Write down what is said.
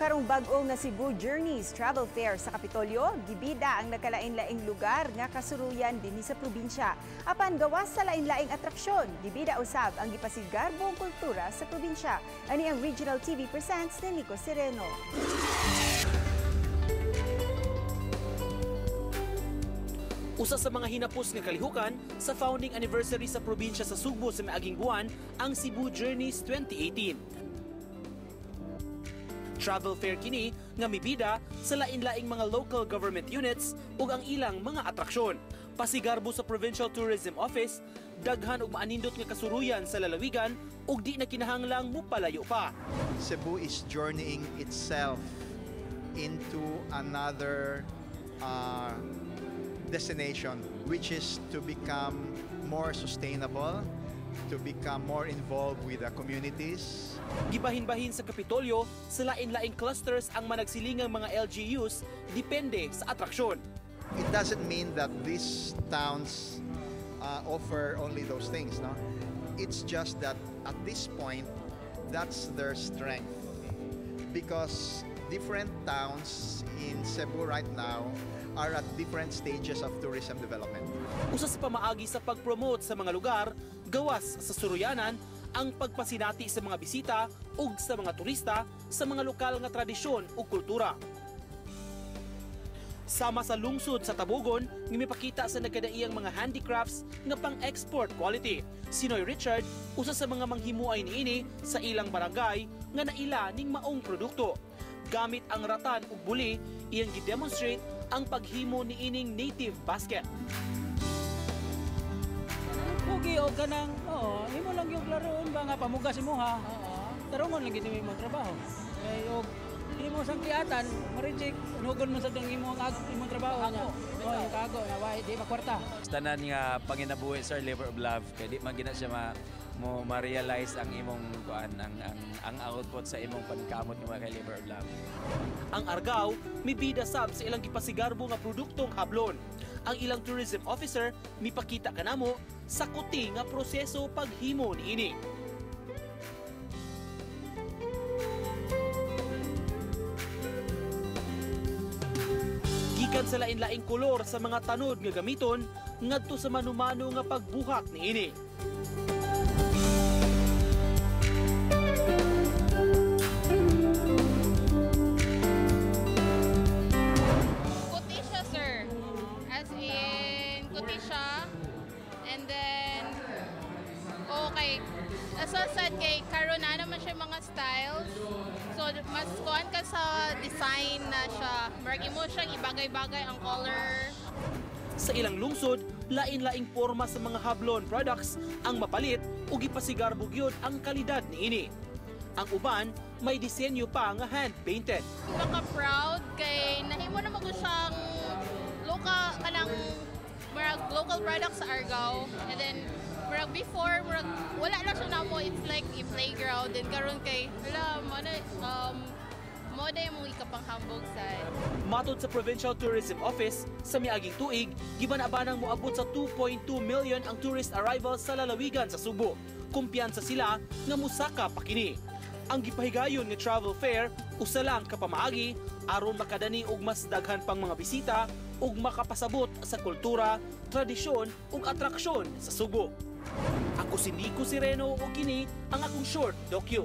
Karong bag-o nga Cebu Journeys Travel Fair sa Kapitolyo, gibida ang nagkalain-laing lugar nga kasuruyan dinhi sa probinsya. Apan gawas sa lain-laing atraksyon, gibida usab ang gipasigarbong kultura sa probinsya. Ani ang Regional TV Presents ni Nico Sereno. Usa sa mga hinapos nga kalihukan sa founding anniversary sa probinsya sa Sugbo sa miaging buwan ang Cebu Journeys 2018. Travel fair kini nga mibida sa lain-laing mga local government units ug ang ilang mga atraksyon. Pasigarbo sa Provincial Tourism Office, daghan og maanindot nga kasuruyan sa lalawigan ug di na kinahanglang mopalayo pa. Cebu is journeying itself into another destination, which is to become more sustainable, to become more involved with the communities. Gibahin-bahin sa Kapitolyo sa lain-laing clusters ang managsilingang mga LGUs depende sa atraksyon. It doesn't mean that these towns offer only those things, no? It's just that at this point, that's their strength. Because different towns in Cebu right now are at different stages of tourism development. Usa sa pamaagi sa pag-promote sa mga lugar, gawas sa suruyanan, ang pagpasinati sa mga bisita ug sa mga turista sa mga lokal nga tradisyon ug kultura. Sama sa lungsod sa Tabogon, nga mipakita sa nagkadaiyang mga handicrafts nga pang-export quality. Si Noy Richard, usa sa mga manghimuay niini sa ilang barangay nga naila ning maong produkto. Gamit ang ratan ug buli, iyang gi-demonstrate ang paghimo niining native basket. Pugi o kanang, oo, imo lang yung laroon ba nga pamugas imo ha. Tarungon lang gid imo trabaho. Kay og imo sang kiatan, ma-reject, nugon man sa dong imo ang imong trabaho niya. Oh, yung kago na wa di makwarta. Tanan nga panginabuhi, sir, labor of love, kay di man gina siya mo ma-realize ang imong kuan, ang output sa imong pankamot nga kay labor of love. Ang Argao mibida sab sa ilang gipasigarbo nga produktong hablon. Ang ilang tourism officer mipakita kanamo sa kuti nga proseso paghimo niini. Gikan sa lain-laing kolor sa mga tanod nga gamiton ngadto sa manumano nga pagbuhat niini. Kuti siya, sir. As in, kuti siya. And then, okay. So, sad kay karon na naman siya mga styles. So, mas kuan ka sa design na siya. Marag imo siyang ibagay-bagay ang color. Sa ilang lungsod, lain-laing forma sa mga hablon products ang mapalit ug ipasigarbo gyud ang kalidad niini. Ang uban, may disenyo pa nga hand-painted. Maka-proud kay nahimo na mo siyang local, kanang murag local product sa Argao. And then, murag before, murag wala na siya namo, it's like a playground. Then karon kay, wala, mo na yung ikapanghambog sa. Matod sa Provincial Tourism Office, sa miaging tuig, gibanabanang moabot sa 2.2 million ang tourist arrivals sa lalawigan sa Sugbo. Kumpiyansa sila nga musaka pa kini. Ang gipahigayon nga travel fair usa lang ka pamaagi aron makadani og mas daghan pang mga bisita ug makapasabot sa kultura, tradisyon ug atraksyon sa Sugbo. Ako si Nico Sereno ug kini ang akong short docu.